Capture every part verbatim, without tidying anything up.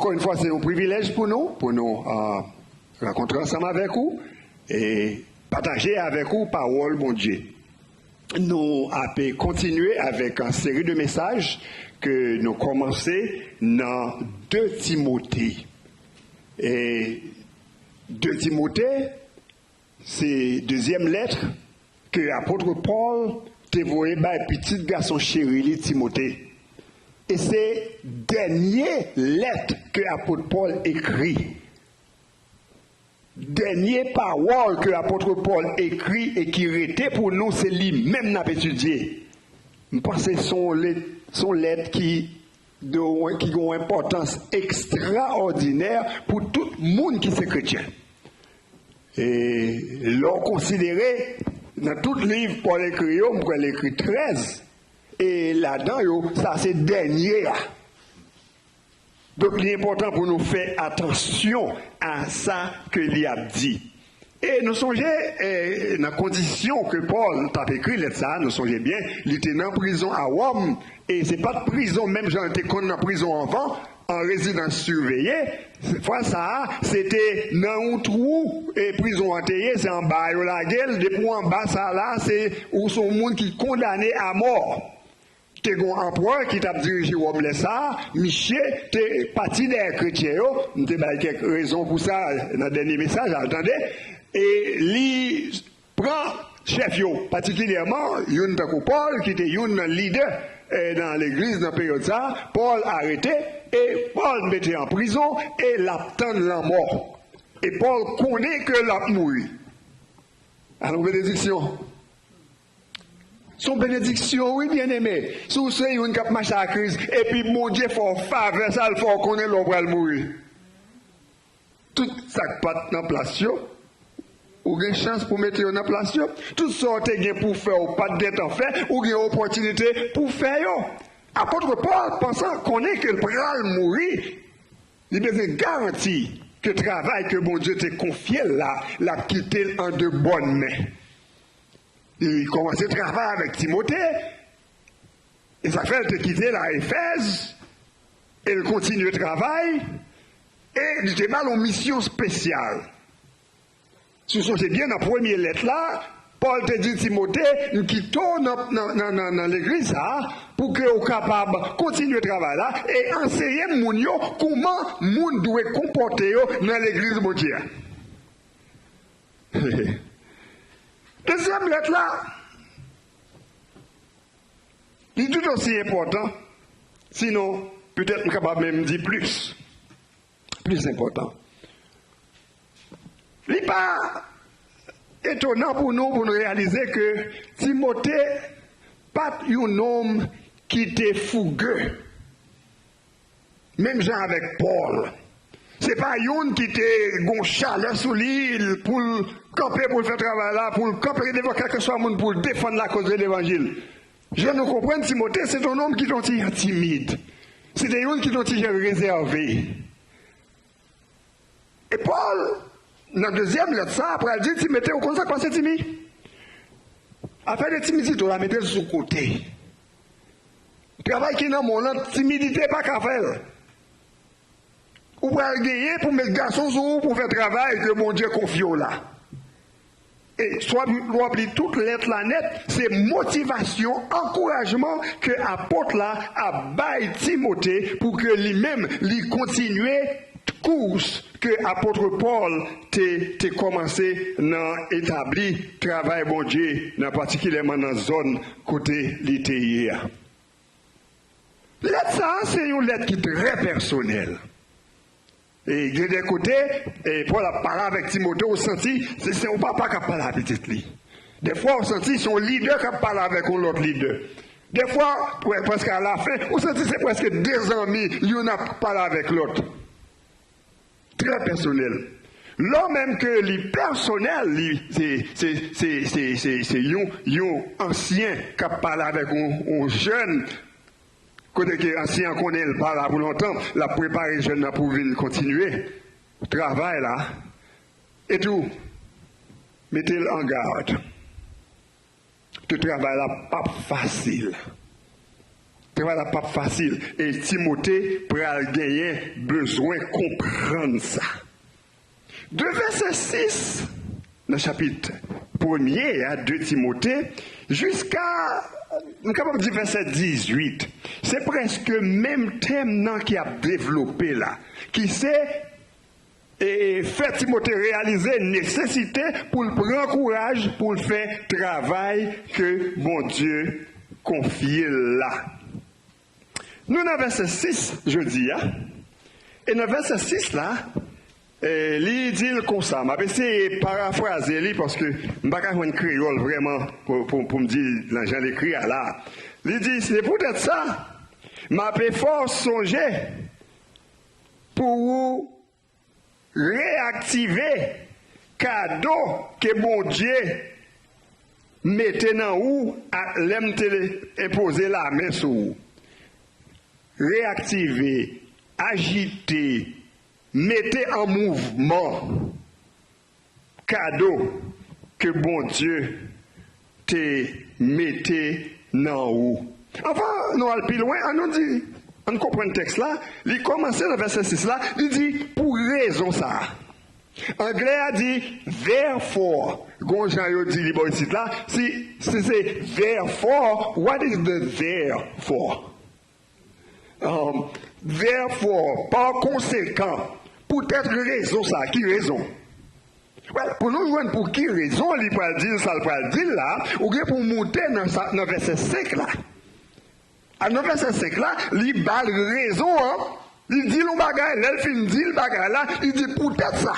Ankò yon fwa, se yon privilèj pou nou, pou nou uh, rankontre ansanm avèk ou e pataje avèk ou pawòl Bondye. Nou ape kontinye avèk an seri de mesaj ke nou kòmanse nan de Timote. E de Timote, se dezyèm lèt ke apot Pòl te voye bay pitit gason cheri li Timote. E se dènye lèt ke apot Pòl ekri. Dènye pawòl ke apot Pòl ekri e ki rete pou nou, se li menm n ap etidye. M panse se yon lèt, se yon lèt ki, de, ki gen yon enpòtans ekstraòdinè pou tout moun ki se kretyen. E lè w konsidere, nan tout liv Pòl ekri yo, m kwè l ekri trèz, e ladan yo, sa se dènye a. Donk, li enpòtan pou nou fè atansyon a sa ke li ap di. E nou sonje, e, nan kondisyon ke Pòl t ap ekri lèt sa a, nou sonje byen, li te nan prizon a Wòm, e se pa t prizon menm jan l te konn nan prizon anvan, an rezidans siveye. Fwa sa a, se te nan yon twou, e prizon an te ye, se anba a yo lage l. Depi w anba sa la, se, ou se yon moun ki kondane a mò. Te gen yon anperè ki t ap dirije Wòm lè sa a, misye te pati dèyè kretyen yo, m te bay kèk rezon pou sa nan dènye mesaj la, tande, e li pran chèf yo, patikilyèman youn tankou Pòl, ki te youn nan lidè, eh, nan legliz nan peryòd sa a, Pòl arete, e Pòl mete an prizon, e l ap tann lanmò. E Pòl konnen ke l ap mouri. Alò, benediksyon. Se yon benediksyon, wi, byeneme. Si w se youn k ap mache ak Kris, epi Bondye fè w favè sa, l fè w konnen lè w pral mouri. Tout sa k pa t nan plas yo, ou gen chans pou mete yo nan plas yo. Tout sa w te gen pou fè, ou pa t gentan fè, ou gen opòtinite pou fè yo. Apot Pòl, pansan konnen ke l pral mouri, li bezwen garanti ke travay ke Bondye te konfye l la, l ap kite l an de bòn men. Li kòmanse travay avèk Timote, e sa fè l te kite l a Efèz, e l kontinye travay, e li te ba l yon misyon espesyal. Si w sonje byen, nan premye lèt la, Pòl te di Timote, "M kite w nan, nan, nan, nan, nan legliz sa a, pou ke w kapab kontinye travay la, e anseye moun yo kouman moun dwe konpòte yo nan legliz Bondye a." Dezyèm lèt la, li tout osi enpòtan, sinon, petèt m kapab menm di plis, plis enpòtan. Li pa etonan pou nou, pou nou reyalize ke Timote pa t yon nonm ki te fouge. Menm jan avèk Pòl. Se pa youn ki te gon chalè sou li pou l kanpe pou l fè travay la, pou l kanpe devan kèlkeswa moun pou l defann lakoz de levanjil. Jan nou konprann, Timote se te yon nonm ki te yon ti jan timid. Se te youn ki te yon ti jan rezève. E Pòl, nan dezyèm lèt sa a, pral di Timote, ou konn sa k pase, Timi? Afè de timidite w la, mete l sou kote. Travay ki nan men w lan, timidite pa ka fè l. Ou pral genyen pou met gason sou ou pou fè travay ke Bondye konfye w la. E si w ap li tout lèt la nèt, se motivasyon, ankourajman ke apot la ap bay Timote pou ke li menm, li kontinye kous ke apot Pòl te, te kòmanse nan etabli travay Bondye, nan patikilyèman nan zòn kote li te ye a. Lèt sa a, se yon lèt ki trè pèsonèl. E gen de kote, e Pòl ap pale avèk Timote, ou santi, se, se yon papa k ap pale a pitit li. Defwa, ou santi se yon lidè k ap pale avèk yon lòt lidè. Defwa, prè-, prèske alafen, ou santi se prèske de zanmi, youn ap pale avèk lòt. Trè pèsonèl. Lò menm ke li pèsonèl, li, se, se, se yon, yon ansyen k ap pale avèk yon, yon jèn, kote ke ansyen an konnen l pa la pou lontan, l ap prepare jèn nan pou vin kontinye travay la. E tou, mete l an gad ke travay la p ap fasil. travay la p ap fasil. E Timote pral genyen bezwen konprann sa. De vèsè sis nan chapit premye a de Timote jiska, m kapab di, vèsè dizuit, se prèske menm tèm nan ki ap devlope la, ki se e fè Timote reyalize nesesite pou l pran kouraj pou l fè travay ke Bondye konfye l la. Nou nan vèsè sis jodi a, e nan vèsè sis la, e li di l konsa, m ap eseye parafraze li paske m pa ka jwenn kreyòl vrèman pou, pou, pou m di l nan jan l ekri a la. Li di, se poutèt sa, m ap efò sonje pou ou reyaktive kado ke Bondye mete nan ou a, lè m te enpoze lamen sou ou. Reyaktive, ajite, mete an mouvman kado ke Bondye te mete nan ou. Anvan nou al pi lwen, an nou di, an konprann tèks la, li kòmanse nan vèsè sis la, li di, pou rezon sa a. Anglè a di, therefore. Gon jan yo di li bò isit la, si, si se therefore, what is the therefore? Um, therefore, pa konsekan, poutèt rezon sa, ki rezon? Well, pou nou jwenn pou ki rezon li pral di l sa l pral di l la, ou gen pou moute nan sa, nan vèsè senk la. A, nan vèsè senk la, li ba l rezon an, li di l yon bagay, lè l fin di l bagay la, li di poutèt sa.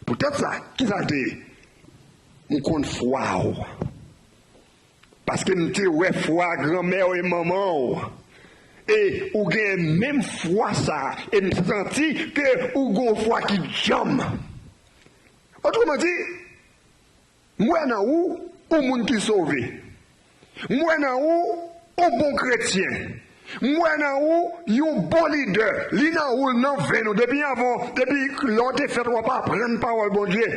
Poutèt sa, ki sa l te ye? M konn fwa w. Paske m te wè fwa granmè w e manman w. E ou gen menm fwa sa a. E m santi ke ou gen yon fwa ki djanm. Otreman di, m wè nan ou, ou moun ki sove. M wè nan ou, ou bon kretyen. M wè nan ou, yon bon lidè. Li nan ou, l nan venn ou. Depi anvan, depi lè w te fèt, w ap aprann pawòl Bondye.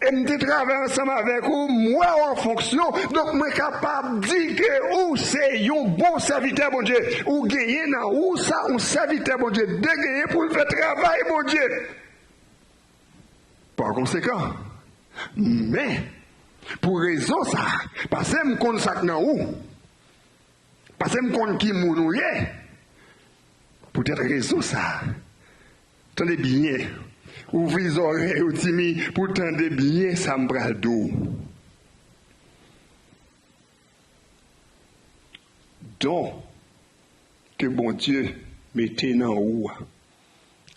E m te travay ansanm avèk ou, m wè w an fonksyon. Donk, mwen kapab di ke ou se yon bon sèvitè Bondye. Ou genyen nan ou sa, yon sèvitè Bondye dwe genyen pou l fè travay Bondye. Pa konsekan, men, pou rezon sa a, paske m konn sa k nan ou, paske m konn ki moun ou ye, poutèt rezon sa a, tande byen, ouvri zòrèy ou timi pou tande byen sa m pral di w. Don ke Bondye mete nan ou a,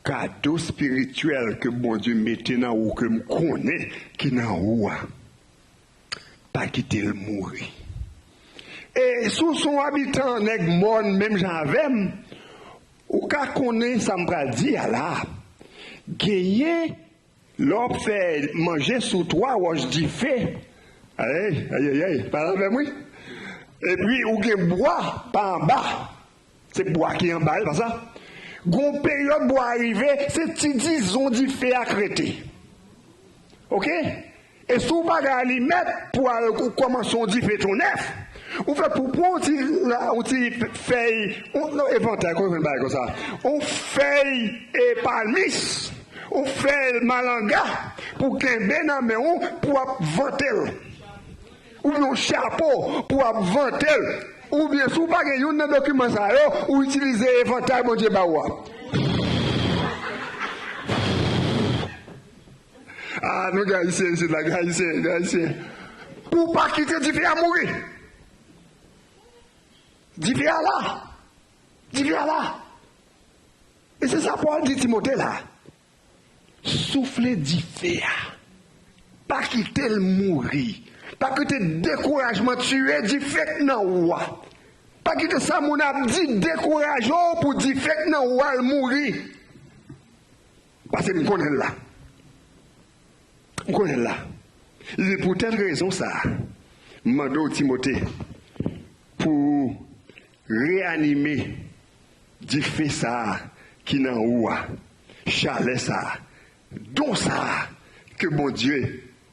kado espirityèl ke Bondye mete nan ou, ke m konnen ki nan ou a, pa kite l mouri. E si w se yon abitan nèg mòn menm jan avè m, ou ka konnen sa m pral di a la. Genyen lè w ap fè manje sou twa wòch dife, ay, ay, ay, ay, pale avè m, wi. Epi ou gen bwa pa anba. Se bwa ki anba l, pa sa? Gon peryòd bwa a rive, se ti dizon dife a k rete. Oke? E si w pa gen alimèt pou al kòmanse yon dife tou nèf, ou fè pou pran yon ti, yon ti fèy, yon, non, evantay, kòman yo rele bagay konsa? Yon fèy e palmis, yon fèy malanga pou kenbe nan men w pou w ap vante l. Oubyen yon chapo pou w ap vante l. Oubyen si w pa gen youn nan dokiman sa yo, ou itilize evantay Bondye ba w a. Ah, nou gen Ayisyen isit la, gen Ayisyen, gen Ayisyen. Pou w pa kite dife a mouri. Dife a la. Dife a la. E se sa Pòl di Timote la. Soufle dife a. Pa kite l mouri. Pa kite dekourajman tiye dife k nan ou a. Pa kite sa moun ap di dekouraje w pou dife k nan ou a l mouri. Paske m konnen l la. M konnen l la. Li di, poutèt rezon sa a, m mande w, Timote, pou w reyanime dife sa a ki nan ou a, chalè sa a, don sa a ke Bondye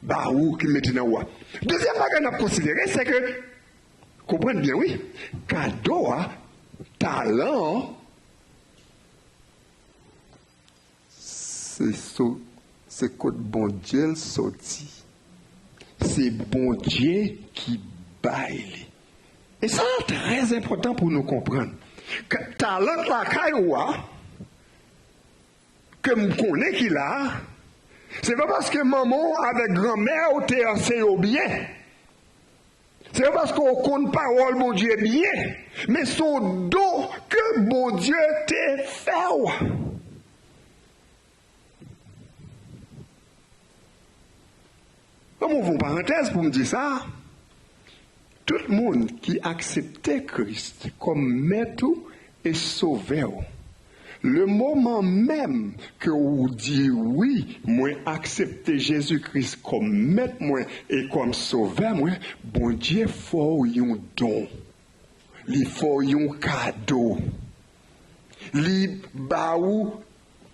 ba ou, ki mete nan ou a. Dezyèm bagay n ap konsidere, se ke Konprann byen, wi. Kado a, talan an, se so, se kot Bondye l soti. Se Bondye ki bay li. E sa trè enpòtan pou nou konprann. Ka-, talan k lakay ou a, ke m konnen ki la a, se pa paske manman w avèk granmè w te anseye w byen. Se pa paske w konn pawòl Bondye byen, men se yon don ke Bondye te fè w. Ban m ouvri yon parantèz pou m di sa. Tout moun ki aksepte Kris kòm Mèt ou e Sovè w, lemoman menm ke w di, "Wi, mwen aksepte Jezi Kris kòm Mèt mwen e kòm Sovè mwen," Bondye fè w yon don. Li fè w yon kado. Li ba ou,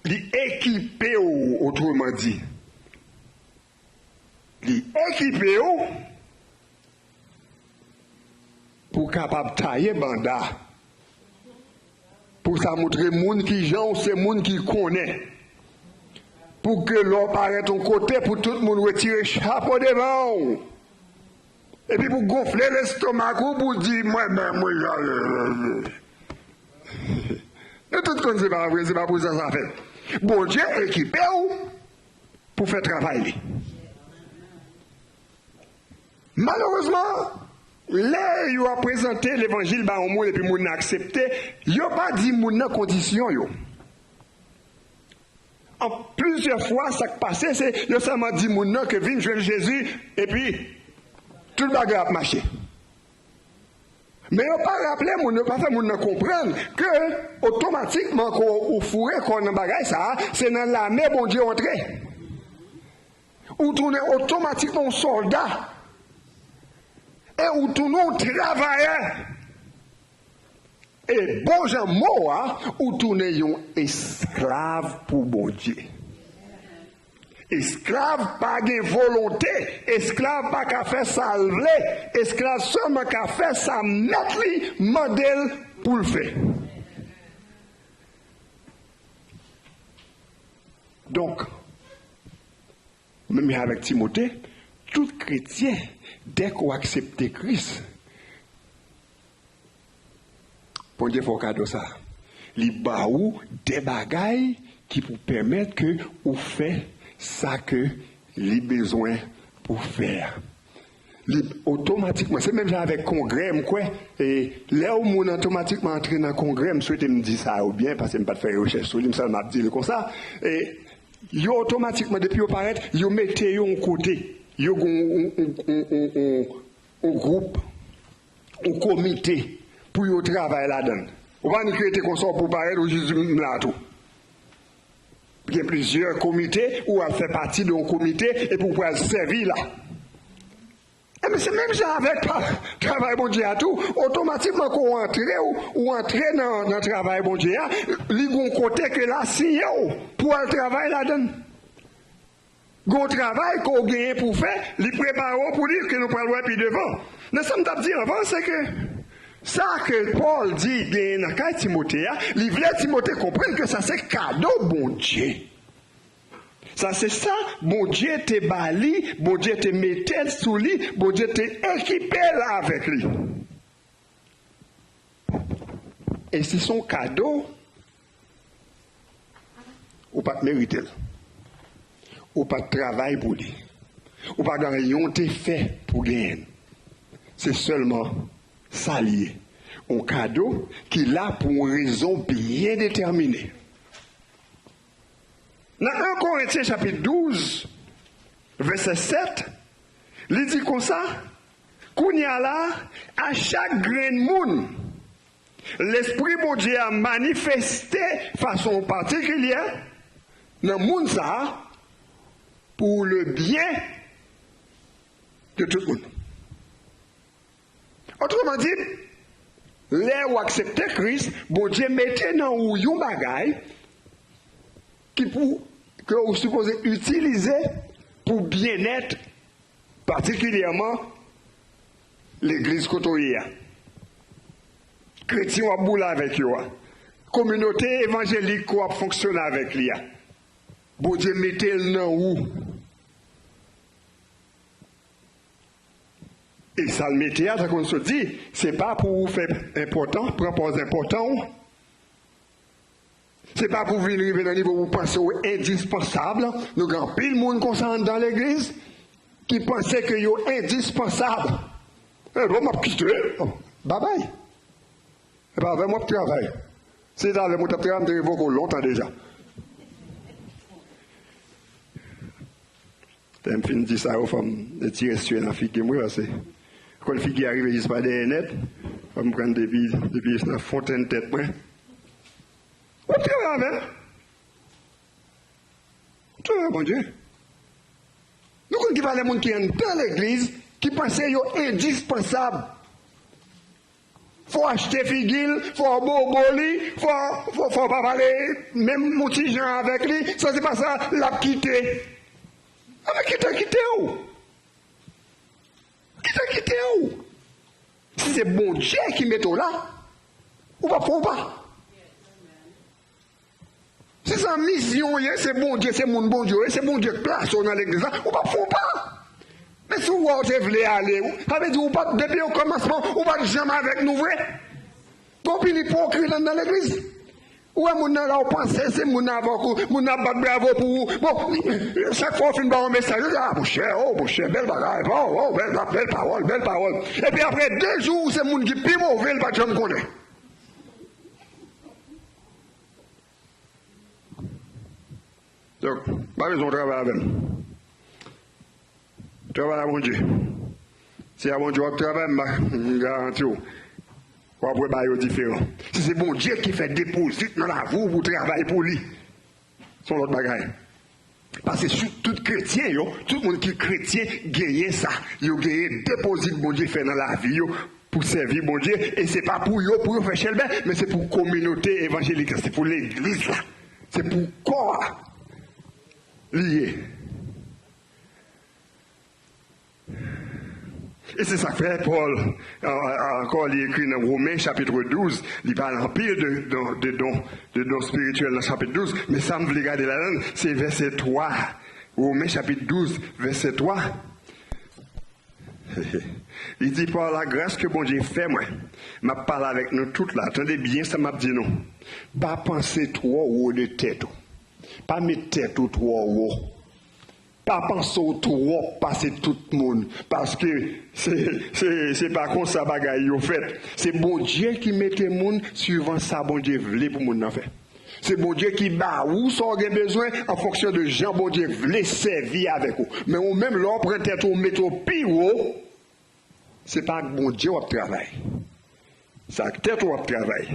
li ekipe w, otreman di. Li ekipe w pou w kapab taye banda. Pou sa montre moun kijan w se moun ki konnen. Pou ke lè w parèt yon kote, pou tout moun retire chapo devan w. Epi pou gonfle lestomak ou, pou di, "Mwen menm, mwen jale." Nou tout konn se pa vre, se pa pou sa sa fèt. Bondye ekipe w pou fè travay li. Malerezman, lè yo ap prezante levanjil ba yon moun epi moun nan aksepte, yo pa di moun nan kondisyon yo. An plizyè fwa, sa k pase, se yo sèlman di moun nan ke vin jwenn Jezi, epi tout bagay ap mache. Men yo pa raple moun, yo pa fè moun nan konprann ke otomatikman ke w foure kò w nan bagay sa a, se nan lame Bondye w antre. Ou tounen otomatikman yon sòlda. E ou tounen yon travayè. E bon jan mo a, ou tounen yon esklav pou Bondye. Esklav pa gen volonte. Esklav pa ka fè sa l vle. Esklav sèlman ka fè sa mèt li mande l pou l fè. Donk, menm jan avèk Timote, tout kretyen, dèk ou aksepte Kris, Bondye fè w kado sa. Li ba ou de bagay ki pou pèmèt ke ou fè sa ke li bezwen pou fè a. Li otomatikman, se menm jan avèk kongrè, m kwè, e lè yon moun otomatikman antre nan kongrè, m swete m di sa yo byen, paske m pa t fè rechèch sou li, m sèlman ap di l konsa, e yo otomatikman, depi yo parèt, yo mete yo yon kote, yo gen yon, yon, yon, yon, yon, yon gwoup, yon komite pou yo travay ladan l. Ou pa annik rete konsa, ou pou parèt, ou jis di, "M la tou." Gen plizyè komite, ou al fè pati de yon komite, epi ou pral sèvi la. Ebyen, se menm jan avèk pa, travay Bondye a tou. Otomatikman, ke w antre, ou, ou antre nan, nan travay Bondye a, li gon kote ke l asiyen w pou al travay ladan l. Gon travay ke w genyen pou w fè, li prepare w pou li, ke nou pral wè pi devan. Men sa m t ap di anvan, se ke sa ke Pòl di genyen nan kay Timote a, li vle Timote konprann ke sa se kado Bondye. Sa se sa Bondye te ba li, Bondye te mete l sou li, Bondye te ekipe l avèk li. E si se yon kado, ou pa t merite l. Ou pa t travay pou li. Ou pa gen anyen w te fè pou genyen l. Se sèlman sa l ye. Yon kado ki la pou yon rezon byen detèmine. Nan en Korentyen chapit douz, vèsè sèt, li di konsa, "Kounye a la, a chak grenn moun, Lespri Bondye a manifeste fason patikilyè nan moun sa a pou le byen de tout moun." Otreman di, lè ou aksepte Kris, Bondye mete nan ou yon bagay ki pou, ke ou sipoze itilize pou byennèt patikilyèman legliz kote w ye a. kretyen w ap boule avèk yo a, kominote evanjelik ke w ap fonksyone avèk li a, Bondye mete l nan ou. E sa l mete a, tankou n sot di, se pa pou ou fè enpòtan, pran pòz enpòtan w. Se pa pou w vin rive nan nivo pou w panse w endispansab. Nou gen anpil moun konsa anndan legliz ki panse ke yo endispansab. E bon, m ap kite. Babay. E pa avè m w ap travay. Si se t avè m ou t ap travay, m te revoke w lontan deja. Lè m fin di sa yo, fò m retire sye nan figi m, wi, paske konn figi a rive jis pa dèyè nèt, fò m pran depi, depi jis nan fontenn tèt mwen. W ap travay avè l. W ap travay avè Bondye. Nou konn ki valè moun ki anndan legliz, ki panse yo endispansab. Fò w achte figi l, fò w bobo li, fò, fò, fò w pa pale menm yon ti jan avèk li, san se pa sa, l ap kite. Anben kite, kite w. Kite, kite w. Si se Bondye ki mete w la, ou p ap fè yon pa. Si se misyon w ye, se Bondye, se moun Bondye w ye, se Bondye k plase w nan legliz la, ou p ap fè yon pa. Men si w wè w te vle ale, ou, sa vle di ou pa t, depi okòmansman, ou pa t janm avèk nou vre. Gon pil ipokrit anndan legliz. Ou wè moun nan la, ou panse se moun nan avèk ou, moun nan ap bat bravo pou ou. Bon, chak fwa w fin ba yon mesaj, yo di, "Ah, monchè, oh, monchè, bèl bagay, oh, oh, bèl, bèl pawòl, bèl pawòl." Epi apre de jou, ou se moun ki pi move, l pa t janm konnen. Donk, pa bezwen w travay avè m. Travay a Bondye. Se a Bondye w ap travay, m, m garanti w, w ap wè bagay yo diferan. Si se Bondye ki fè depozit nan lavi w pou w travay pou li, se yon lòt bagay. Paske sou tout kretyen yo, tout moun ki kretyen genyen sa. Yo genyen depozit Bondye fè nan lavi yo pou sèvi Bondye. E se pa pou yo, pou yo fè chèlbè, men se pou kominote evanjelik la, se pou legliz la, se pou kò a li ye. E se sa k fè Pòl, a, a, ankò, li ekri nan Women chapit douz, li pale anpil de, de, de don, de don espirityèl nan chapit douz, men sa m vle gade ladan l, se vèsè twa. Women chapit douz, vèsè twa. Li di, "Par la grâce que Bondye fè mwen, m ap pale avèk nou tout la, tande byen sa m ap di nou. Pa panse twò wo de tèt ou. Pa met tèt ou twò wo." Pa panse w twòp pase tout moun, paske se, se, se pa konsa bagay yo fèt. Se Bondye ki mete moun swivan sa Bondye vle pou moun nan fè. Se Bondye ki ba ou sa w gen bezwen an fonksyon de jan Bondye vle sèvi avèk ou. Men ou menm, lè w pran tèt ou, w mete w pi wo, se pa ak Bondye w ap travay. Se ak tèt ou w ap travay.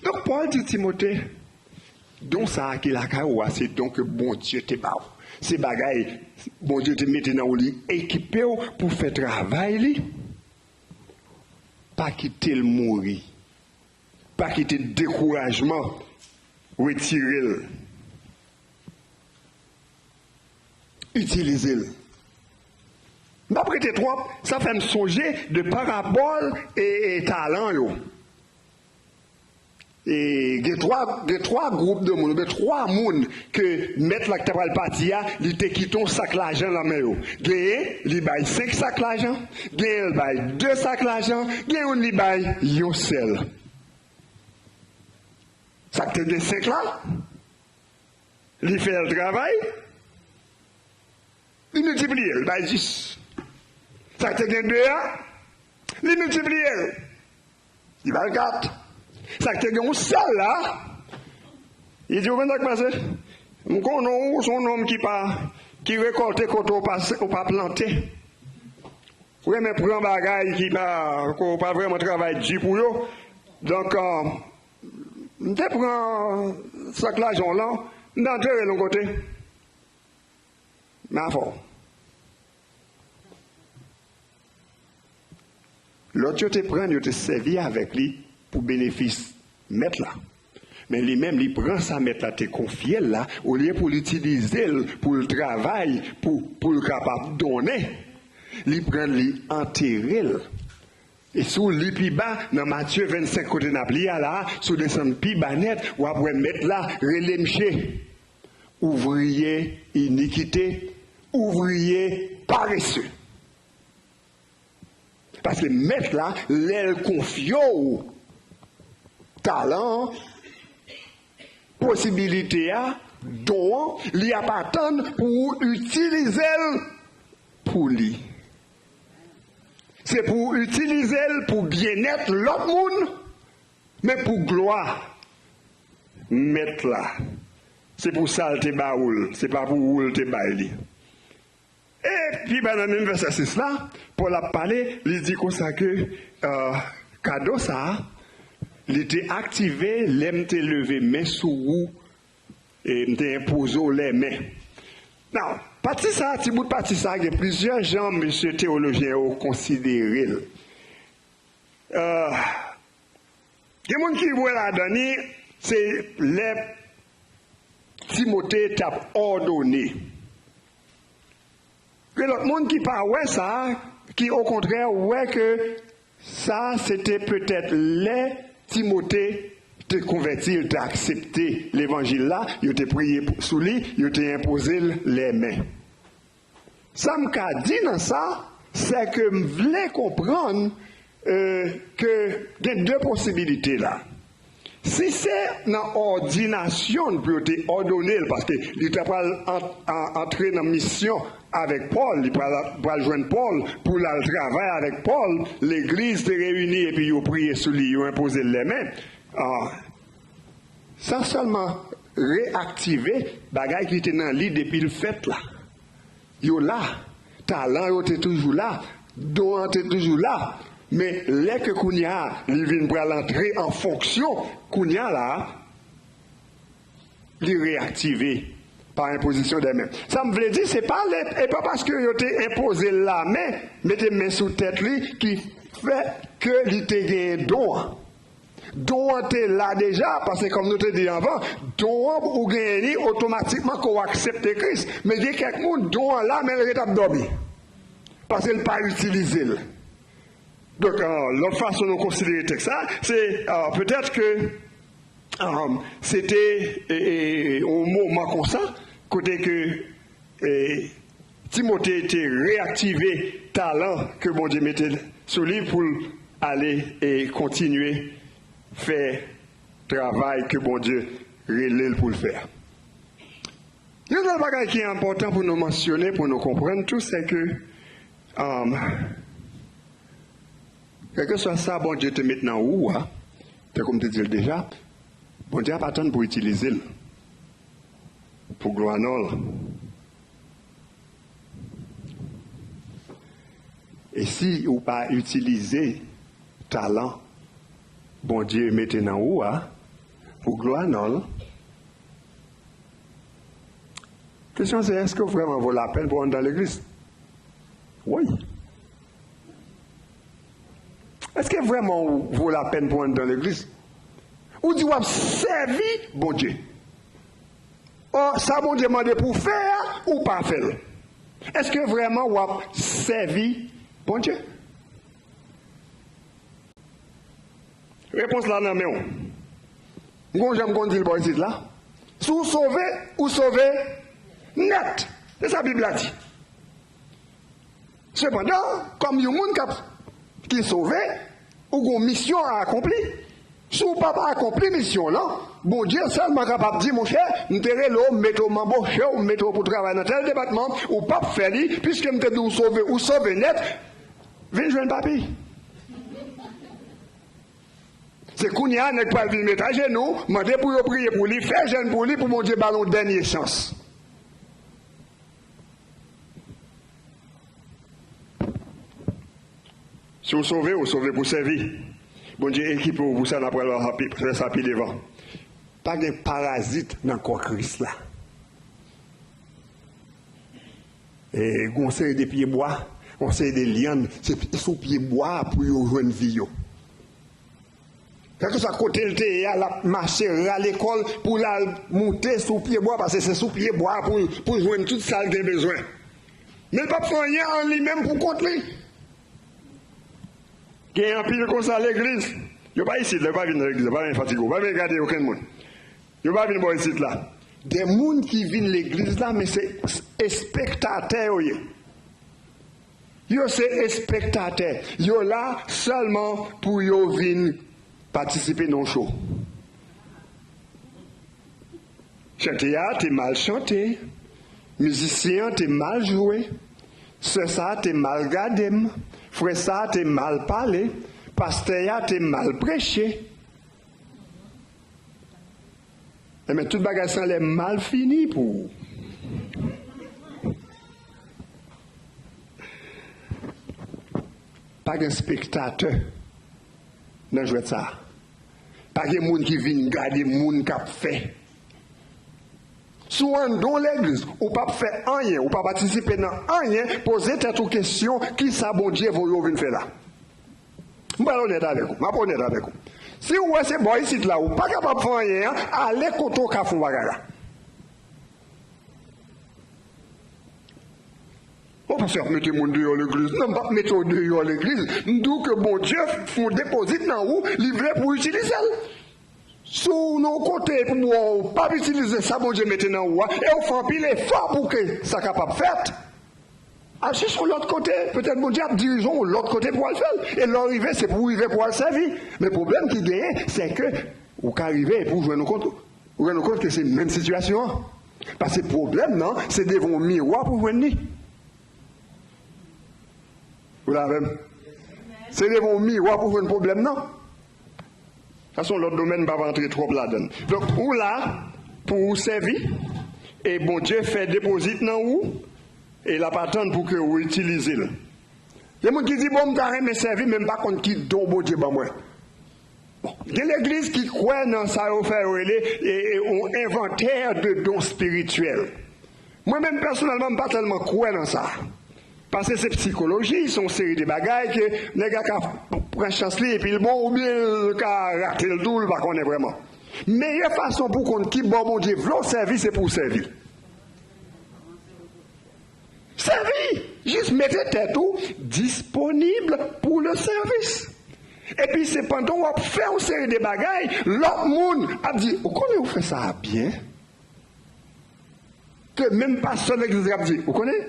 Donk, Pòl di Timote, don sa a ki lakay ou a, se don ke Bondye te ba w. Se bagay Bondye te mete nan ou, li ekipe w pou fè travay li. Pa kite l mouri. Pa kite dekourajman retire l. Itilize l. M p ap rete twòp, sa fè m sonje de parabòl e, e talan yo. E gen twa, gen twa gwoup de moun, oubyen twa moun ke mèt la ki ta pral pati a, li te kite yon sak lajan nan men yo. Genyen, li bay senk sak lajan, genyen, l bay de sak lajan, gen youn, li bay yon sèl. Sa k te gen senk la, li fè l travay, li miltipliye l, bay dis. Sa k te gen de a, li miltipliye l, li bay kat. Sa k te gen yon sèl la, li di, "Ou konn sa k pase? M konnen ou se yon nonm ki pa, ki rekòlte kote ou pa, ou pa plante. Ou renmen pran bagay ki pa, ke w pa vrèman travay di pou yo. Donk, euh, m te pran sak lajan w lan, m te antere l yon kote. Men afè w." Lòt yo te pran l, yo te sèvi avèk li pou benefis mèt la. Men li menm, li pran sa mèt la te konfye l la, olye pou l itilize l, pou l travay, pou, pou l kapab donnen, Li pran l, li antere l. E si w li pi ba, nan Matye vennsenk kote n ap li a la a, si w desann pi ba nèt, w ap wè Mèt la rele misye, ouvriye inikite, ouvriye parese. Paske Mèt la, lè l konfye w talan an, posibilite a, don an, li ap atann pou w itilize l pou li. Se pou w itilize l pou byennèt lòt moun, men pou glwa Mèt la. Se pou sa l te ba ou l, se pa pou ou l te bay li. E pi ba nan menm vèsè sis la, Pòl ap pale, li di konsa ke, euh, kado sa a, li te aktive lè m te leve men sou ou, e m te enpoze w lèmen. Now, pati sa a, ti bout pati sa a, gen plizyè jan mesye teyolojyen yo konsidere l. Euh, Gen moun ki wè ladan li, se lè Timote t ap òdone. Gen lòt moun ki pa wè sa, ki okontrè wè ke sa se te petèt lè Timote te konvèti, l te aksepte levanjil la, yo te priye sou li, yo te enpoze l lèmen. Sa m ka di nan sa, se ke m vle konprann, euh, ke gen de posibilite la. Si se nan òdinasyon l pou yo te òdone l, paske li ta pral an-, an-, antre nan misyon avèk Pòl, li pral, pral jwenn Pòl pou l al travay avèk Pòl, legliz te reyini epi yo priye sou li, yo enpoze l lèmen. Ah, sa sèlman reyaktive bagay ki te nan li depi l fèt la. Yo la, talan yo te toujou la, don an te toujou la, men lè ke kounye a, li vin pral antre an fonksyon, kounye a la, li reyaktive pa enpozisyon de men. Sa m vle di, se pa lè, e pa paske yo te enpoze l lamen, mete men sou tèt li, ki fè ke li te genyen don an. Don an te la deja, paske kòm nou te di anvan, don an ou genyen li otomatikman ke w aksepte Kris. Men gen kèk moun, don an la, men l ret ap dòmi. Paske l pa itilize l. Donk, euh, lòt fason nou konsidere tèks la, se, euh, petèt ke, euh, se te, e, e, yon moman konsa, kote ke, e, Timote te reyaktive talan ke Bondye mete sou li pou l ale e kontinye fè travay ke Bondye rele l pou l fè a. Yon lòt bagay ki enpòtan pou nou mansyone, pou nou konprann tou, se ke, um, kèlkeswa sa Bondye te met nan ou a, tankou m te di l deja, Bondye ap atann pou itilize l pou glwa non l. E si ou pa itilize talan Bondye mete nan ou a pou glwa non l, kesyon se, èske w vrèman vo lapèn pou w anndan legliz? Wi. Èske vrèman ou vo lapèn pou w anndan legliz? Ou di w ap sèvi Bondye. Ò, sa Bondye mande pou w fè a, ou pa fè l. Èske vrèman w ap sèvi Bondye? Repons la nan men w. M gon jan m konn di l bò isit la. Si w sove, ou sove nèt. Se sa Bib la di. Sepandan, kòm yon moun k ap, ki sove, ou gon misyon a akonpli. Si w p ap akonpli misyon w lan, Bondye sèlman kapab di, monchè, m te rele w, m mete w, m anboche w, m mete w pou w travay nan tèl depatman, ou p ap fè li, piske m te di w sove, ou sove nèt, vin jwenn papi. Se kounye a, nèg pral vin met ajenou, mande pou yo priye pou li, fè jèn pou li, pou Bondye ba l yon dènye chans. Si w sove, ou sove pou sèvi. Bondye ekipe w pou sa, n ap pral fè sa pi devan. Pa gen parazit nan kò Kris la. E, gon seri de pyebwa, gon seri de lyann, se sou pyebwa pou yo jwenn vi yo. Kèlkeswa kote l te ye a, l ap mache rale kò l pou l al moute sou pyebwa, paske se sou pyebwa pou, pou l jwenn tout sa l gen bezwen. Men l p ap fè anyen an li menm pou kont li. Gen anpil konsa legliz. Yo pa isit la, yo pa vin nan legliz la, yo pa vin fatige w, yo pa vin gade okenn moun. Yo pa vin bò isit la. De moun ki vin legliz la, men se espektatè yo ye. Yo se espektatè. Yo la sèlman pou yo vin patisipe nan cho. Chante a te mal chante. Mizisyen an te mal jwe. Sè sa a te mal gade m. Frè sa a te mal pale. Pastè a te mal preche. Enben, tout bagay sanlè mal fini pou ou. Pa gen espektatè nan jwèt sa a. Pa gen moun ki vin gade moun k ap fè. Si w anndan yon legliz, ou p ap fè anyen, ou pa patisipe nan anyen, poze tèt ou kesyon, kisa Bondye voye w vin fè la? M pral onèt avèk ou. M ap onèt avèk ou. Si w wè se bò isit la, ou pa kapab fè anyen an, ale kote w ka fè yon bagay la. Bon, pastè ap mete moun deyò legliz. Non, m p ap mete w deyò legliz. M di w ke Bondye fè yon depozit nan ou, li vle pou w itilize l. Si w nan yon kote epi w p ap itilize sa Bondye mete nan ou a, e w fè anpil efò pou ke sa kapab fèt, al chèche yon lòt kote, petèt Bondye ap dirije w yon lòt kote pou w al fè l. E lè w rive, se pou w rive pou w al sèvi. Men pwoblèm ki genyen, se ke ou ka rive epi w jwenn ou kont, ou rann ou kont ke se menm sitiyasyon an. Paske pwoblèm nan, se devan yon miwa pou w jwenn li. Ou la avè m? Se devan yon miwa pou w jwenn pwoblèm nan. Sa se yon lòt domèn, m p ap antre twòp ladan l. Donk, ou la pou ou sèvi, e Bondye fè depozit nan ou, e l ap atann pou ke ou itilize l. Gen moun ki di, "Bon, m ta renmen sèvi, men m pa konn ki don Bondye ban mwen." Bon, gen legliz ki kwè nan sa yo fè yo rele, e, e, yon inventaire de dons spirituels. Mwen menm, pèsonèlman, m pa tèlman kwè nan sa. Paske se psikoloji, se yon seri de bagay ke nèg la ka pran chans li epi l bon, oubyen l ka rate l tou, l pa konnen vrèman. Meyè fason pou w konn ki bò Bondye vle w sèvi, se pou w sèvi. Sèvi! Jis mete tèt ou disponib pou le sèvis. Epi se pandan w ap fè yon seri de bagay, lòt moun ap di, "Ou konnen ou fè sa a byen." Ke menm pastè legliz la ap di, "Ou konnen,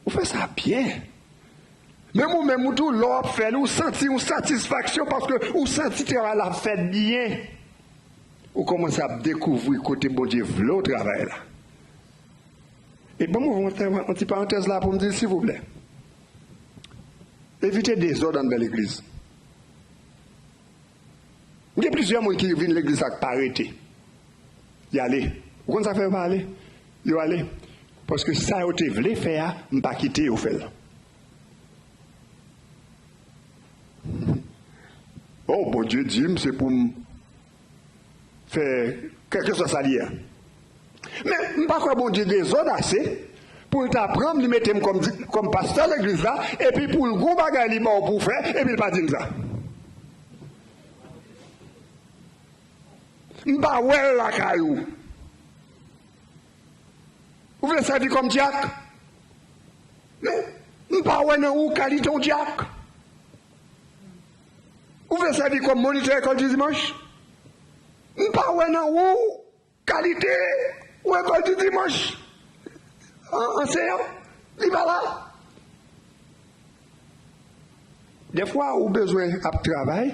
ou fè sa byen." Menm ou menm ou tou, lè w ap fè l, ou santi yon satisfaksyon paske ou santi travay la ap fèt byen. Ou kòmanse ap dekouvri kote Bondye vle w travay la. E ban m ouvri yon, yon ti parantèz la pou m di, silvouplè, evite dezòd anndan legliz. Gen plizyè moun ki vin legliz ak pa rete. Y ale. Ou konn sa k fè yo pa ale? Yo ale paske sa yo te vle fè a, m pa kite yo fè l. Oh, Bondye di m se pou m fè kèlkeswa sa l ye a. Men, m pa kwè Bondye dezòd ase pou l ta pran m, li mete m kòm di-, kòm pastè legliz la, epi pou l gon bagay li ba w pou w fè, epi l pa di m sa. M pa wè l lakay ou. Ou vle sèvi kòm dyak? Men, m pa wè nan ou kalite yon dyak. Ou vle sèvi kòm monitè lekòl di dimanch? M pa wè nan ou kalite yon lekòl di dimanch. An-, anseyan, li pa la. Dèfwa, ou bezwen ap travay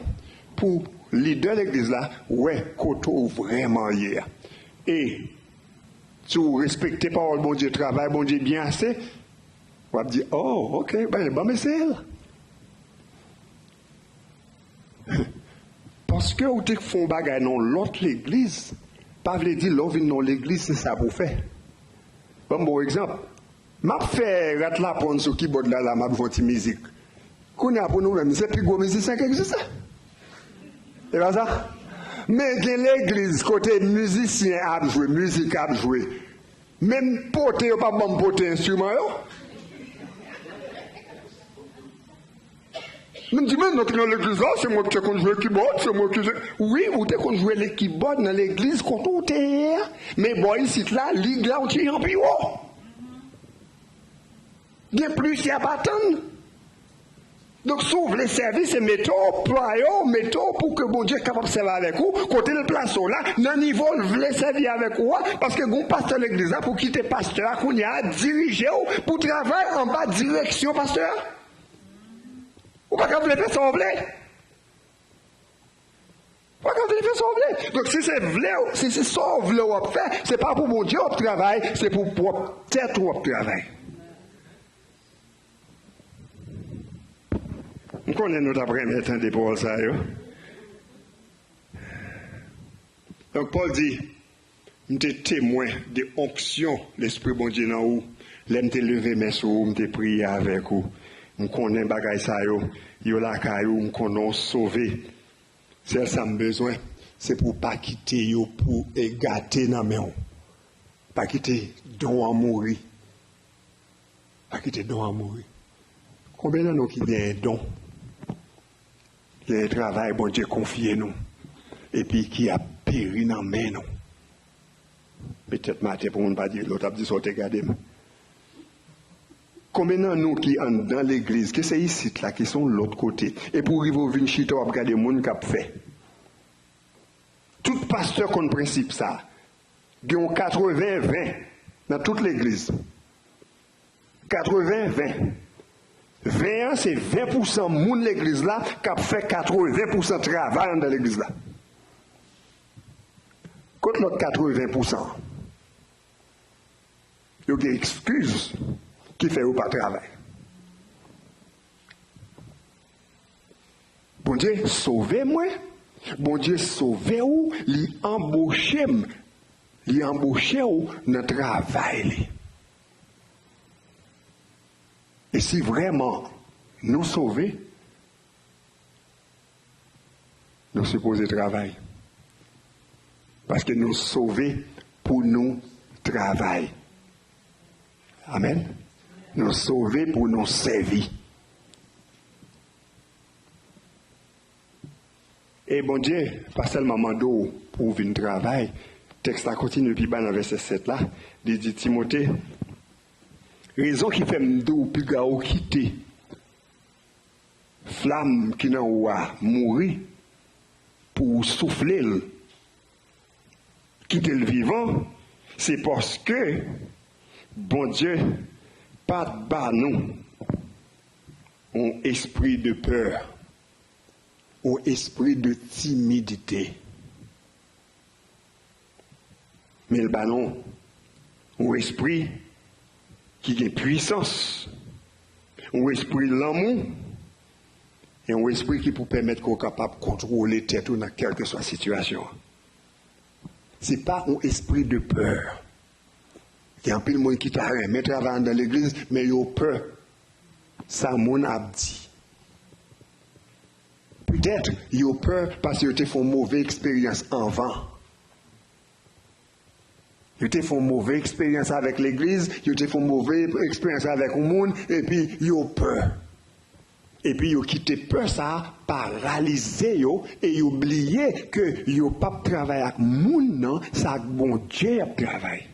pou lidè legliz la wè kote w vrèman ye a. E si w respekte pawòl Bondye, travay Bondye byen ase, w ap di, "Oh, ok, ben, ban m eseye l." Paske ou te fè yon bagay nan yon lòt legliz, pa vle di lè w vin nan yon legliz, se sa pou w fè. Ban m ba w egzanp. M ap fè rat lapwòn sou kibòd la, la, m ap jwe yon ti mizik. Kounye a, pou nou menm, se pi gwo mizisyen ki egziste. E pa sa? Men gen legliz kote mizisyen ap jwe, mizik ap jwe. Menm pote, yo pa ban m pote enstriman yo. M di, "Men, nou te nan legliz la, se mwen ki te konn jwe kibòd, se mwen ki te." Wi, ou te konn jwe le kibòd nan legliz kote w te ye a, men bò isit la, lig la, ou te an pi wo. Gen plis y ap atann. Donk, si w vle sèvi, se mete w, plwaye w, mete w pou ke Bondye kapab sèvi avèk ou, kote l plase w la, nan nivo l vle sèvi avèk ou a, paske gen yon pastè legliz la, pou kite pastè a kounye a dirije w pou travay anba direksyon pastè a. Ou pa ka vle fè sa w vle. Ou pa ka vle fè sa w vle. Donk, si se vle w, si se sa w vle w ap fè, se pa pou Bondye w ap travay, se pou pwòp tèt ou w ap travay. M konnen nou t ap renmen tande pawòl sa yo. Donk, Pòl di, m te temwen de onksyon Lespri Bondye nan ou, lè m te leve men sou ou, m te priye avèk ou. M konnen bagay sa yo, yo lakay ou, m konnen w sove. Sèl sa m bezwen, se pou w pa kite yo pou e gate nan men w. Pa kite don an mouri. Pa kite don an mouri. Konbyen nan nou ki genyen don? Genyen travay Bondye konfye nou, epi ki ap peri nan men nou? Petèt maten pou moun pa di, lòt ap di sa w te gade m. Konbyen nan nou ki anndan legliz, ke se isit la, ke se yon lòt kote, epi w rive w vin chita w ap gade moun k ap fè? Tout pastè konn prensip sa. Gen yon katreven ven nan tout legliz. Katreven ven. Ven an, se ven pousan moun legliz la k ap fè katreven pousan travay anndan legliz la. Kot lòt katreven pousan an? Yo gen ekskiz ki fè yo pa travay. Bondye sove mwen. Bondye sove w, li anboche m. Li anboche w nan travay li. E si vrèman nou sove, nou sipoze travay. Paske nou sove pou nou travay. Amèn. Nou sove pou nou sèvi. E Bondye pa sèlman mande w pou w vin travay. Tèks la kontinye pi ba nan vèsè sèt la. Li di Timote, rezon ki fè m di w piga w kite flam ki nan ou a mouri pou w soufle l, kite l vivan, se paske Bondye pa t ba nou yon espri de pè, yon espri de timidite. Men l ba nou yon espri ki gen pwisans, yon espri lanmou, e yon espri ki pou pèmèt ke w kapab kontwole tèt ou nan kèlkeswa sitiyasyon an. Se pa yon espri de pè. Gen anpil moun ki ta renmen travay anndan legliz, men yo pè sa moun ap di. Petèt, yo pè paske yo te fè yon move eksperyans anvan. Yo te fè yon move eksperyans avèk legliz, yo te fè yon move eksperyans avèk yon moun, epi yo pè. Epi yo kite pè sa a paralize yo, e yo bliye ke yo p ap travay ak moun nan, se ak Bondye y ap travay.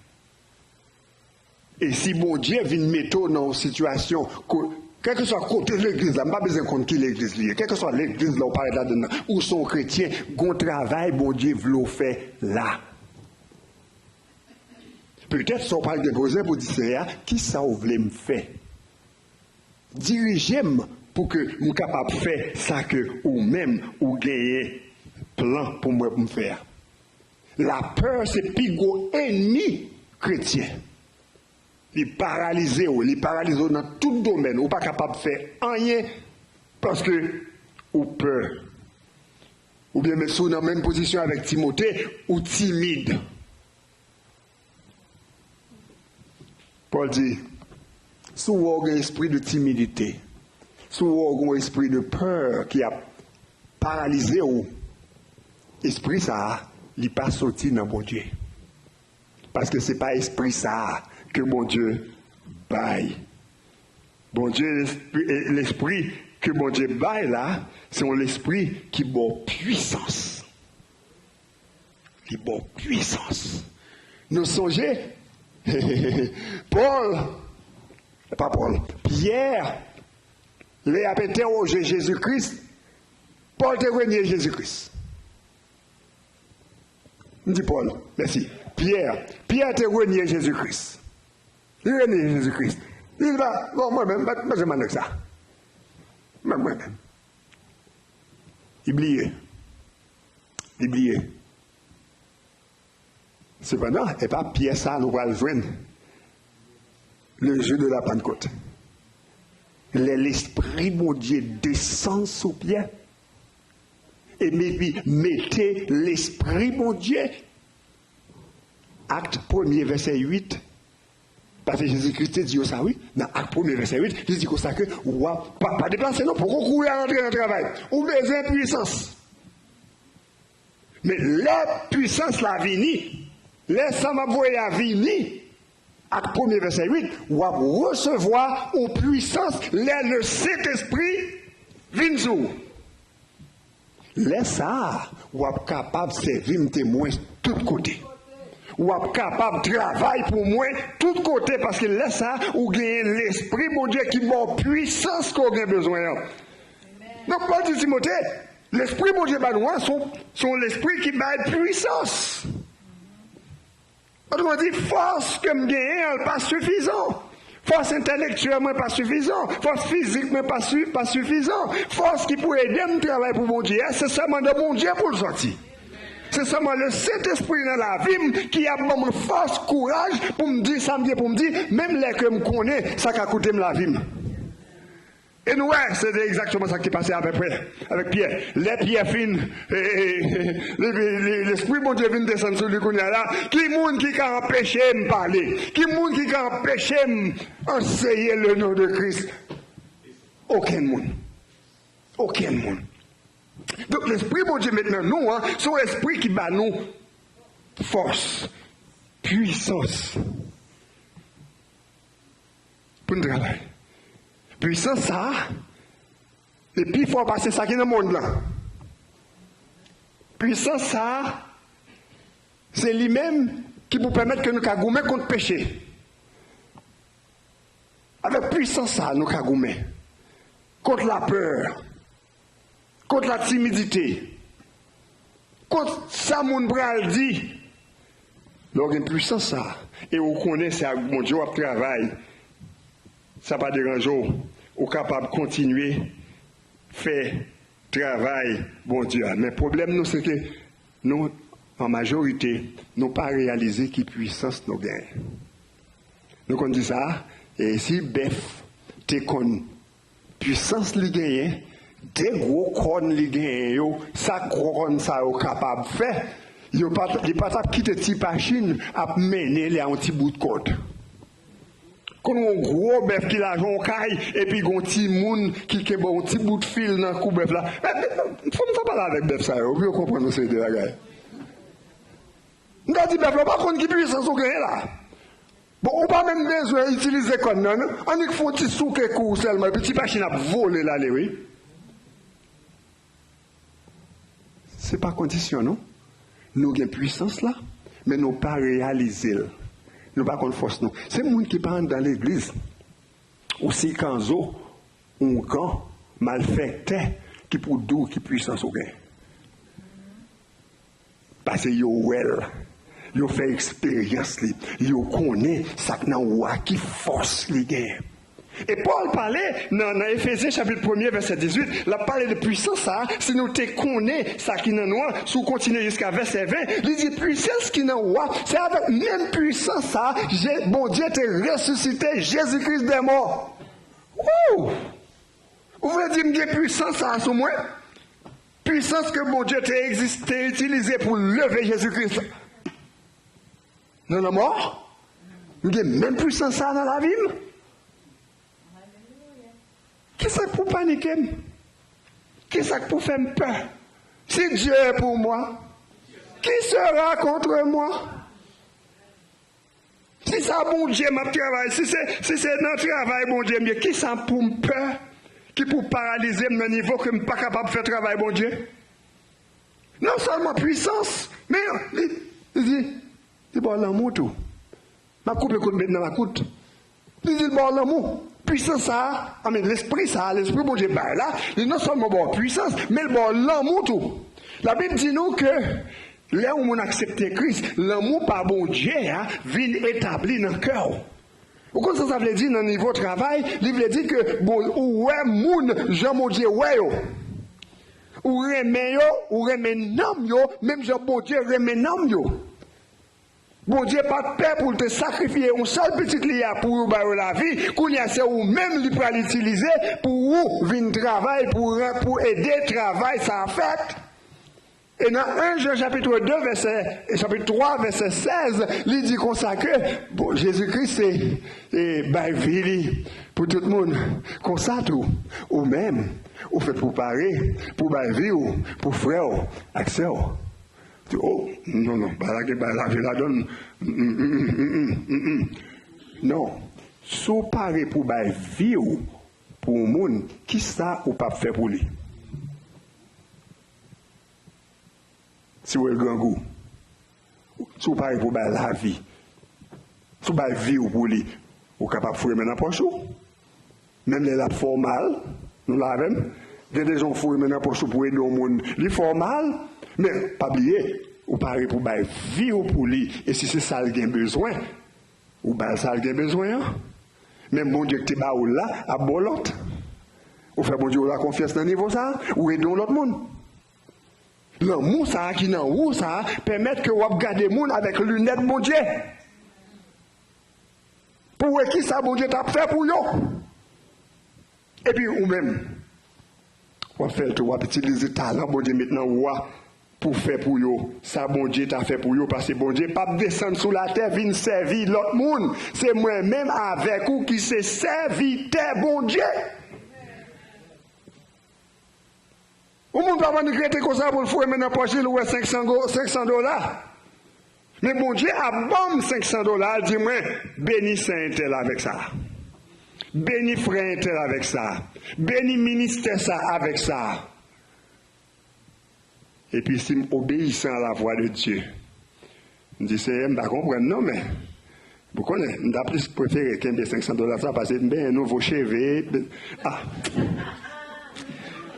E si Bondye vin mete w nan yon sitiyasyon, ko-, kèlkeswa kote legliz la, m pa bezwen konn ki legliz li ye, kèlkeswa legliz la ou parèt ladan nan, ou se yon kretyen, gon travay Bondye vle w fè la. Petèt sa w pral gen bezwen pou di Seyè a, kisa w vle m fè? Dirije m pou ke m kapab fè sa ke ou menm ou genyen plan pou mwen pou m fè a. Lapè se pi gwo ènmi kretyen. Li paralize w, li paralize w nan tout domèn. Ou pa kapab fè anyen paske ou pè. Oubyen men si w nan menm pozisyon avèk Timote, ou timid. Pòl di, si w wè w gen espri de timidite, si w wè w gen espri de pè ki ap paralize w, espri sa a, li pa soti nan Bondye. Paske se pa espri sa a ke Bondye bay. Bondye, lespri, e, lespri ke Bondye bay la, se yon lespri ki ba w pwisans. Li ba w pwisans. Nou sonje, Pòl, pa Pòl, Pyè, lè y ap entèwoje Jezi Kris, Pòl te renye Jezi Kris. M di Pòl, mèsi. Pyè, Pyè te renye Jezi Kris. Li renye Jezi Kris. Li di, "Bon, mwen menm, mwen, mwen, mwen, nèg sa. Mwen, mwen menm." Li bliye. Li bliye. Sepandan, e pa Pyè sa nou pral jwenn le jou de la Pentecôte. Lè Lespri Bondye desann sou Pyè, epi mete Lespri Bondye, Akt premye, vèsè uit, paske Jezi Kris te di yo sa, wi, nan Akt premye, vèsè uit, li di konsa ke w ap, pa, pa deplase non, poko kouri al antre nan travay. Ou bezwen pwisans. Men lè pwisans la vini, lè sa m ap voye a vini, Akt premye, vèsè uit, w ap resevwa yon pwisans lè le Sentespri vin sou ou. Lè sa a, w ap kapab sèvi m temwen tout kote. W ap kapab travay pou mwen tout kote, paske lè sa a, ou genyen Lespri Bondye ki ba w pwisans ke w gen bezwen an. Donk, Pòl di Timote, Lespri Bondye ba nou an, se yon, se yon lespri ki bay pwisans. Otrèman di, fòs ke m genyen an, l pa sifizan. Fòs entèlektyèl mwen pa sifizan. Fòs fizik mwen pa si-, pa sifizan. Fòs ki pou ede m travay pou Bondye a, se sèlman nan Bondye pou l sòti. Se sèlman le Sentespri nan lavi m ki ap ban mwen fòs, kouraj pou m di sa m gen pou m di, menm lè ke m konnen sa ka koute m lavi m. E nou wè, se te egzakteman sa ki pase avèk Pyè, avèk Pyè. Lè Pyè fin, e, e, e, li, li, li, Lespri Bondye vin desann sou li kounye a la. Ki moun ki ka anpeche m pale? Ki moun ki ka anpeche m anseye le non de Kris? Okenn moun. Okenn moun. Donk, Lespri Bondye met nan nou an, se yon espri ki ba nou fòs, pwisans. Pou n travay. Pwisans sa a, li pi fò pase sa ki nan mond lan. Pwisans sa a, se li menm ki pou pèmèt ke nou ka goumen kont peche. Avèk pwisans sa a, nou ka goumen kont lapè, kont latimidite, kont sa moun pral di. Lè w gen pwisans sa a, e ou konnen se ak Bondye w ap travay, sa pa deranje w, ou kapab kontinye fè travay Bondye a. Men pwoblèm nou, se ke nou, an majorite, nou pa reyalize ki pwisans nou genyen. Nou konn di sa, e si bèf te konn pwisans li genyen, de gwo kòn li genyen yo, sa gwo kòn sa yo kapab fè, yo pa t, li pa t ap kite ti machin ap mennen li a yon ti bout kòd. Konn yon gwo bèf ki lajan yon kay, epi gon timoun ki kenbe yon ti bout fil nan kou bèf la. Men, men, men, fò m ta pale avèk bèf sa yo, pou yo konprann yon seri de bagay. M ta di bèf la, ou pa konn ki pwisans ou genyen la. Bon, ou pa menm bezwen itilize kòn nan, non. Annik fè yon ti souke kou w sèlman, epi ti machin ap vole l ale, wi. Se pa kondisyon, non. Nou gen pwisans la, men nou pa reyalize l. Nou pa konn fòs nou. Se moun ki pa anndan legliz. Ou si kanzo, oungan, malfektè, ki pou di w ki pwisans ou gen. Paske yo wè l, yo fè eksperyans li, yo konnen sa k nan ou a, ki fòs li genyen. E Pòl pale nan, nan Efezyen chapit premye, vèsè dizuit, l ap pale de pwisans sa a, si nou te konnen sa ki nan nou an, si w kontinye jiska vèsè ven, li di, pwisans ki nan ou a, se avèk menm pwisans sa a, Je-, Bondye te resisite Jezi Kris dè mò. Wouw! Ou vle di m gen pwisans sa a sou mwen? Pwisans ke Bondye te egzis-, te itilize pou leve Jezi Kris nan lanmò? M gen menm pwisans sa a nan lavi m? Kisa k pou panike m? Kisa k pou fè m pè? Si Dieu est pour moi, qui sera contre moi? Si sa Bondye m ap travay, si se, si se nan travay Bondye m ye, kisa pou m pè ki pou paralize m nan nivo ke m pa kapab fè travay Bondye? Non sèlman pwisans, men li, li di, li ba w lanmou tou. M ap koupe kout met nan makout. Li di l ba w lanmou. Pwisans sa a, I mean, lespri sa a, lespri Bondye bay la, li non sèlman ba w pwisans, men l ba w lanmou tou. Labib di nou ke lè yon moun aksepte Kris, lanmou pa Bondye a vin etabli nan kè w. Ou konn sa sa vle di nan nivo travay? Li vle di ke bon, ou wè moun jan Bondye wè yo. Ou renmen yo, ou renmen nanm yo, menm jan Bondye renmen nanm yo. Bondye pa t pè pou l te sakrifye yon sèl pitit li a pou yo ba yo lavi. Kounye a, se ou menm li pral itilize pou ou vin travay, pou, pou ede travay sa a fèt. E nan en Jan chapit de vèsè, e chapit twa vèsè sèz, li di konsa ke, bon, Jezi Kris se, e, bay vi li pou tout moun. Konsa tou, ou menm, ou fèt pou pare, pou bay vi w pou frè w ak sè w. Di, oh, non, non, bagay la gen bay lavi ladan l. Mm, mm, mm, mm, mm, mm, mm. Non. Si w pare pou bay vi w pou yon moun, kisa ou p ap fè pou li? Si w wè l grangou, si w pare pou bay lavi, si w bay vi w pou li, ou kapab foure men nan pòch ou. Menm lè l ap fè w mal, nou la avè m? Gen de jan w foure men nan pòch ou pou ede yon moun, li fè w mal, men pa bliye, ou pare pou bay vi w pou li, e si se sa l gen bezwen, ou ba l sa l gen bezwen an. Men Bondye ki te ba ou l la ap ba w lòt. Ou fè Bondye w la konfyans nan nivo sa a, ou ede yon lòt moun. Lanmou sa a ki nan ou sa a pèmèt ke w ap gade moun avèk linèt Bondye. Pou w wè kisa Bondye t ap fè pou yo. Epi ou menm, w ap fè l tou, w ap itilize talan Bondye met nan ou a pou fè pou yo sa Bondye ta fè pou yo, paske Bondye p ap desann sou latè vin sèvi lòt moun. Se mwen menm avèk ou ki se sèvitè Bondye. Yon moun pa konn rete konsa pou l foure men nan pòch li, l wè senk san go-, senk san dola. Men Bondye ap ban m senk san dola, l di mwen, beni sè entèl avèk sa. Beni frè entèl avèk sa. Beni ministè sa avèk sa. Epi si m obeyisan a la vwa de Dye, m di, Senyè, m pa konprann non, men, ou konnen, m ta plis prefere kenbe senk san dola sa pase m benyen nouvo cheve. Ah.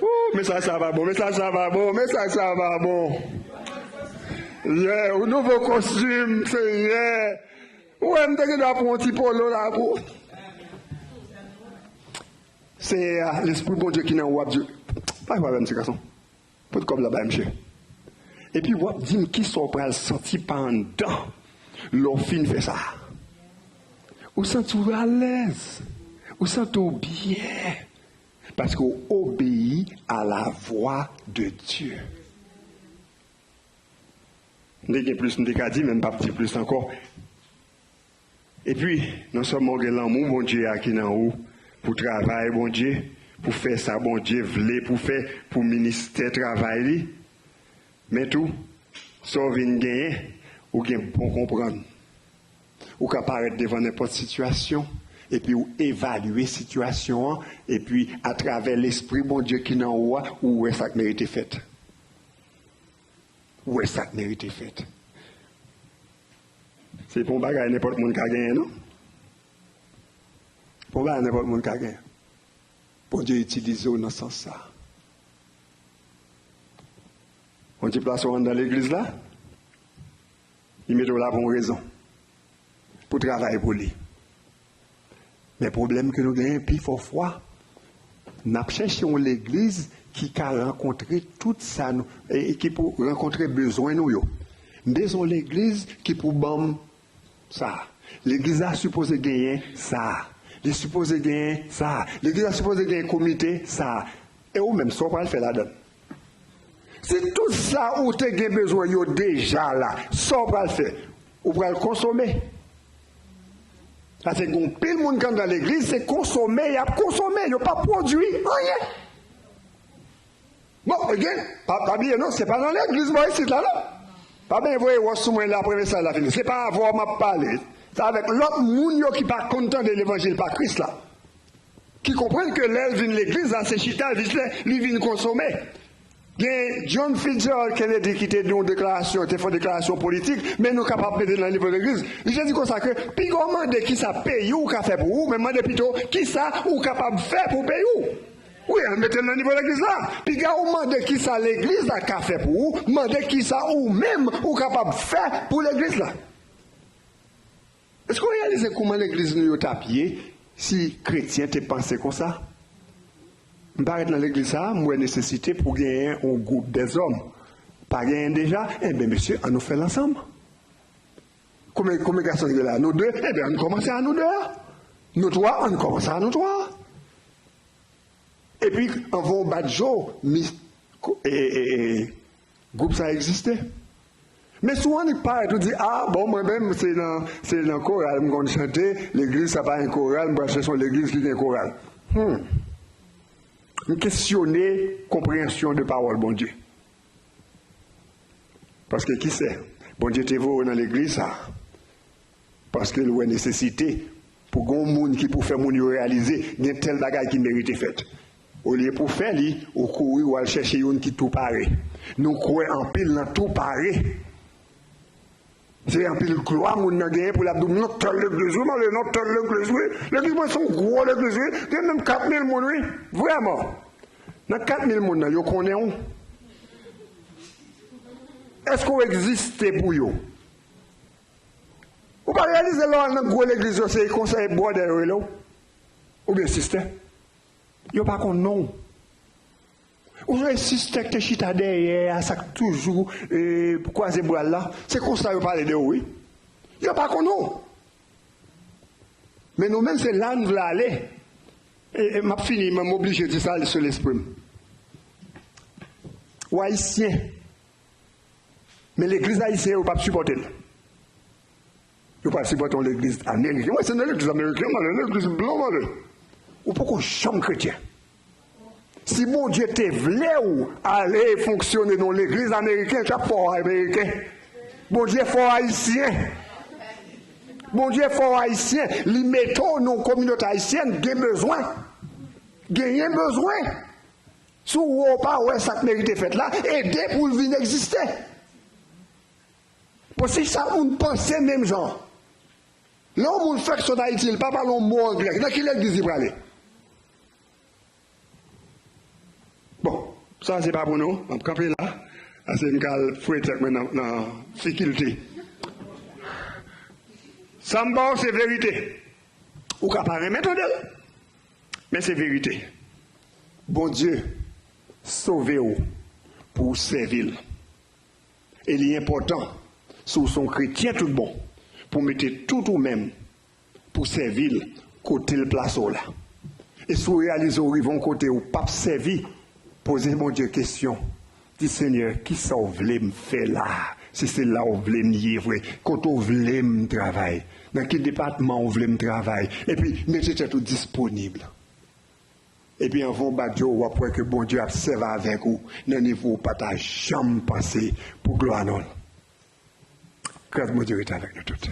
Ooh, mesaj sa pa bon, mesaj sa pa bon, mesaj sa pa bon. Yeah, yon nouvo kostim, Senyè. Ou wè, m te gen dwa pran yon ti polo la pou. Senyè a, Lespri Bondye ki nan ou ap di, pa pale avè m, ti gason. Pot kòb la bay misye. Epi w ap di m kisa w pral santi pa anndan lè w fin fè sa. Ou santi w alèz. Ou santi w byen. Paske w obeyi a la vwa de Dye. M te gen plis m te ka di, men m p ap di plis ankò. Epi, non sèlman w gen lanmou Bondye a ki nan ou, pou travay Bondye, pou fè sa Bondye vle pou fè, pou ministè travay li, men tou, sa w vin genyen, ou gen bon konprann. Ou ka parèt devan nenpòt sitiyasyon, epi w evalye sitiyasyon an, epi atravè Lespri Bondye ki nan ou a, ou wè sa k merite fèt. Ou wè sa k merite fèt. Se pa yon bagay nenpòt moun ka genyen, non. Pa yon bagay nenpòt moun ka genyen. Bondye itilize w nan sans sa. Bondye plase w anndan legliz la, li mete w la pou yon rezon. Pou travay pou li. Men pwoblèm ke nou genyen pifò fwa, n ap chèche yon legliz ki ka rankontre tout sa nou, e, e ki pou rankontre bezwen nou yo. M bezwen yon legliz ki pou ban m sa. Legliz la sipoze genyen sa. Li sipoze genyen sa. Legliz la sipoze genyen komite sa. E ou menm, sa w pral fè ladan l? Si tout sa ou te gen bezwen yo deja la, sa w pral fè? Ou pral konsome. Paske gen yon pil moun k anndan legliz, se konsome y ap konsome, yo p ap pwodui anyen. Bon, gen, pa, pa bliye non, se pa nan legliz bò isit la non. Pa benyen voye wòch sou mwen la apre mesaj la fini. Se pa avè w m ap pale. Se avèk lòt moun yo ki pa konn tande levanjil pa Kris la. Ki konprann ke lè l vin legliz la, se chita l vin fè, li vin konsome. Gen John Fitzgerald Kennedy ki te di yon deklarasyon, te fè yon deklarasyon politik, men nou kapab mete l nan nivo legliz. Li te di konsa ke, piga w mande kisa peyi w ka fè pou ou, men mande pito kisa ou kapab fè pou peyi w. Wi, ann mete l nan nivo legliz la. Piga w mande kisa legliz la ka fè pou ou, mande kisa ou menm ou kapab fè pou legliz la. Èske w reyalize kouman legliz nou yo t ap ye si kretyen te panse konsa? M parèt nan legliz sa a, m wè nesesite pou genyen yon gwoup dèzòm. Pa genyen deja? Enben, mesye, ann nou fè l ansanm. Konbyen, konbyen gason ki gen la? Nou de? Enben, ann kòmanse a nou de a. Nou twa, ann kòmanse a nou twa a. Epi, anvan w bat je w, mi, e, e, e, gwoup sa egziste. Men si w annik parèt, ou di, a, bon, mwen menm, se nan, se nan koral m konn chante, legliz sa pa gen koral, m pral chèche yon legliz ki gen koral. Hmm. M kesyone konpreyansyon de pawòl Bondye. Paske ki sè? Bondye te voye w nan legliz sa a. Paske l wè nesesite pou gen yon moun ki pou fè moun yo reyalize gen tèl bagay ki merite fèt. Olye pou fè li, ou kouri, w al chèche youn ki tou pare. Nou kwè anpil nan tou pare. Se anpil glwa moun nan genyen pou l ap di w, "M nan tèl legliz, wi, m ale nan tèl legliz, wi. Legliz mwen se yon gwo legliz, wi. Gen menm kat mil moun, wi." Vrèman. Nan kat mil moun nan, yo konnen w? Èske w egziste pou yo? Ou pa reyalize lè w al nan gwo legliz yo, se konsa e bwòdè yo rele w? Oubyen sistè? Yo pa konn non w. Ou sonje sistè k te chita dèyè a, sa k toujou, e, kwaze bra l la? Se konsa yo pale de ou, wi. Yo pa konn ou. Men nou menm, se la n vle ale. E, e m ap fini, men m oblije di sa sou lespri m. Ou ayisyen. Men legliz ayisyen yo p ap sipòte l. Yo pral sipòte yon legliz ameriken. Mwen, se nan legliz ameriken m ale, legliz blan m ale. Ou poko janm kretyen. Si Bondye te vle w ale fonksyone nan yon legliz ameriken, t ap fè w ameriken. Bondye fè w ayisyen. Bondye fè w ayisyen. Li mete w nan yon kominote ayisyèn, gen bezwen. Genyen bezwen. Si w wè w pa wè sa k merite fèt la, ede pou l vin egziste. Paske chak moun panse menm jan. Lè yon moun fèk sot Ayiti, li pa pale yon mo anglè, nan ki legliz li prale? Bon, sa se pa pou nou. M ap kanpe la. Ase m ka al fouye tèt mwen nan, nan fikilte. Sa m ba w se verite. Ou ka pa renmen tande l, men se verite. Bondye sove w pou w sèvi l. E li enpòtan, si w se yon kretyen tout bon, pou w mete tout ou menm pou w sèvi l kote l plase w la. E si w reyalize w rive yon kote ou p ap sèvi, poze Bondye kesyon. Di, "Senyè, kisa w vle m fè la a? Si se la w vle m ye vre, kote w vle m travay? Nan ki depatman w vle m travay?" Epi, mete tèt ou disponib. Epi anvan w bat je w, w ap wè ke Bondye ap sèvi avèk ou nan nivo w pa ta janm panse pou glwa non l. Gras Bondye rete avèk nou tout.